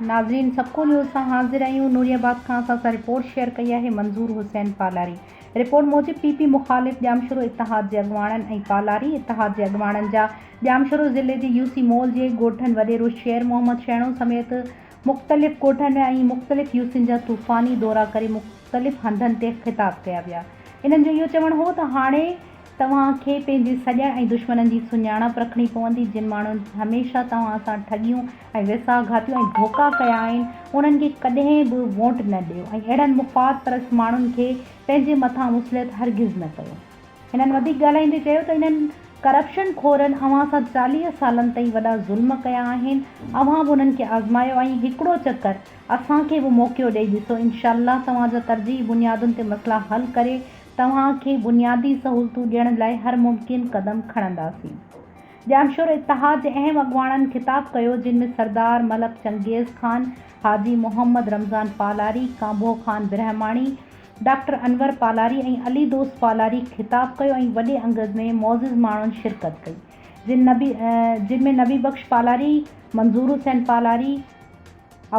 ناظرين سبڪو نيوز سان حاضر آهيون نوري آباد کان اسان سان رپورٽ شيئر ڪئي آهي منظور حسين پالاري رپورٽ موجب پي پي مخالف ڄامشورو اتحاد جي اڳواڻن ۽ پالاري اتحاد جي اڳواڻن جا ڄامشورو ضلعي جي يو سي مول جي ڳوٺن وڏيرو شير محمد شيڻو سميت مختلف ڳوٺن ۽ مختلف يوسين جا طوفاني دورا ڪري مختلف هنڌن تي خطاب ڪيا ويا انهن جو اهو چوڻ هو ته هاڻي توهان کي پنهنجي سڄڻ ۽ دشمنن جي سڃاڻپ رکڻي پوندي. جن ماڻهن هميشه توهان سان ٺڳيون ۽ ويساهه گهاتيون ۽ ڌوڪا ڪيا آهن، انهن کي ڪڏهن به ووٽ نه ڏيو ۽ اهڙن مفاد پرست ماڻهن کي پنهنجي مٿان مسلط هرگز نه ڪيو. هنن وڌيڪ ڳالهائيندي چيو ته انهن ڪرپشن خورن اوهان سان 40 سالن تائين وڏا ظلم ڪيا آهن، اوهان به انهن کي آزمايو ۽ هڪڙو چڪر اسان کي به موقعو ڏئي ڏسو، انشاء الله توهان جا ترجيحي بنيادن تي مسئلا حل ڪري توهان کي بنيادي سهولتون ڏيڻ لاء هر ممڪن قدم کڻنداسين. ڄامشورو اتحاد جي اهم اڳواڻن خطاب ڪيو جن ۾ سردار ملڪ چنگيز خان، حاجي محمد رمضان پالاري، ڪانڀو خان برهماڻي، ڊاڪٽر انور پالاري ۽ علي دوست پالاري خطاب ڪيو ۽ وڏي انگ ۾ معزز ماڻهن شرڪت ڪئي جن جن ۾ نبي بخش پالاري، منظور حسين پالاري،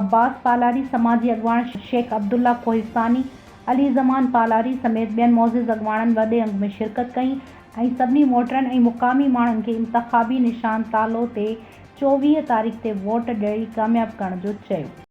عباس پالاري، سماجي اڳواڻ شيخ عبدالله ڪوهستاني، علي زمان پالاري سميت ٻين معزز اڳواڻن وڏي انگ ۾ شرڪت ڪئي ۽ سڀني ووٽرن ۽ مقامي ماڻهن کي انتخابي نشان تالو تي 24 تاريخ تي ووٽ ڏئي ڪامياب ڪرڻ جو چيو.